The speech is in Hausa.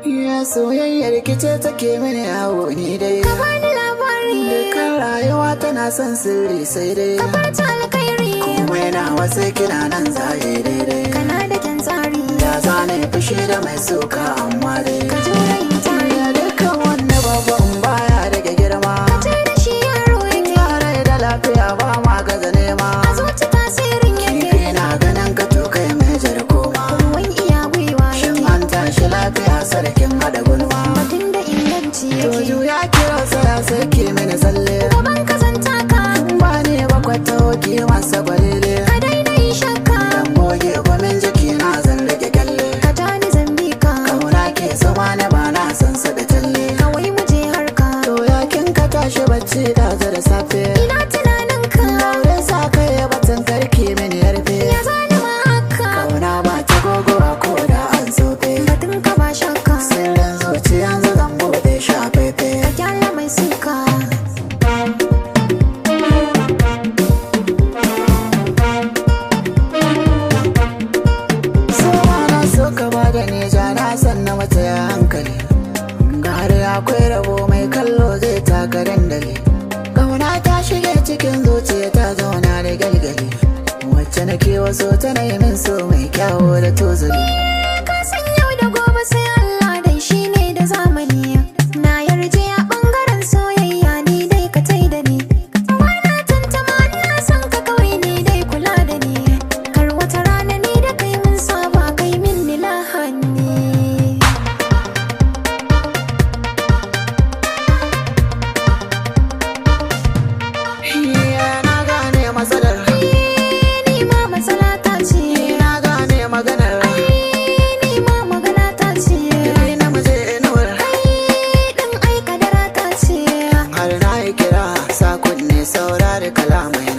Ya soyayyar kice take mini yawo ni dai. Ka bani labari. Dukkan rayuwa tana son sirri sai dai. Ka furta alkhairi. Komai na wasu kina nan zaye daidai. Kana da kyan tsari. Da zane fushi da mai suka amma dai. Ka jure yin tari. Ya dukkan wanda babban baya rage girma. Ka ce da shi yaro yake. Yare da lafiya ba ma gaza nema. A zuci tasirin yake. Kifi na ganin ka to kai mai jar koma. Ruwan iya gwiwa Shin yake. an tashi lafiya sarkin hada gulma. Batun da inganci yake. Toju ya kira saya sai ki mini tsalle. Gaban ka zan taka. Ba ne bakwata ki masa gwalele. Ka daina yin shakka. Dan goge gwamin jiki na zan rike kyalle. Ka ja ni zan bi ka. Kauna ke zama na ba na san sa da talle. Kawai mu je harka. To ya kin ka tashi bacci da da safe. Ina tunanin ka. Daure sa kai batun karki mini yarfe. Ya zani ma haka. Kauna ba ta gogowa ko da an zobe. Batun ka ba shakka. Sirrin zuciya yanzu zan bude shi a fefe. Ka kyale mai suka. Sowa na so ka bada neja na san na mata ya hankali. Gari akwai rabo mai kallo zai taka dandali. Kauna ta shige cikin zuciya ta zauna da galgali. Wacce nake waso tana yi min so mai kyawo da tozali. Ka san yau da gobe sai Allah dai shine da zamani. Na yarje a bangaren soyayya ni dai ka tai da ni. Bana tantama ina son ka kawai ni dai kula da ni. Kar wata rana ni da kai mun saba kai min ni lahani. Iya, na gane matsalar, Ni ma matsala ta ce. na gane maganar. Ni ma magana ta ce. Ni namiji inuwar, Kai din ai kadara ta ce. har na yi kira sa kunne saurari kalamai.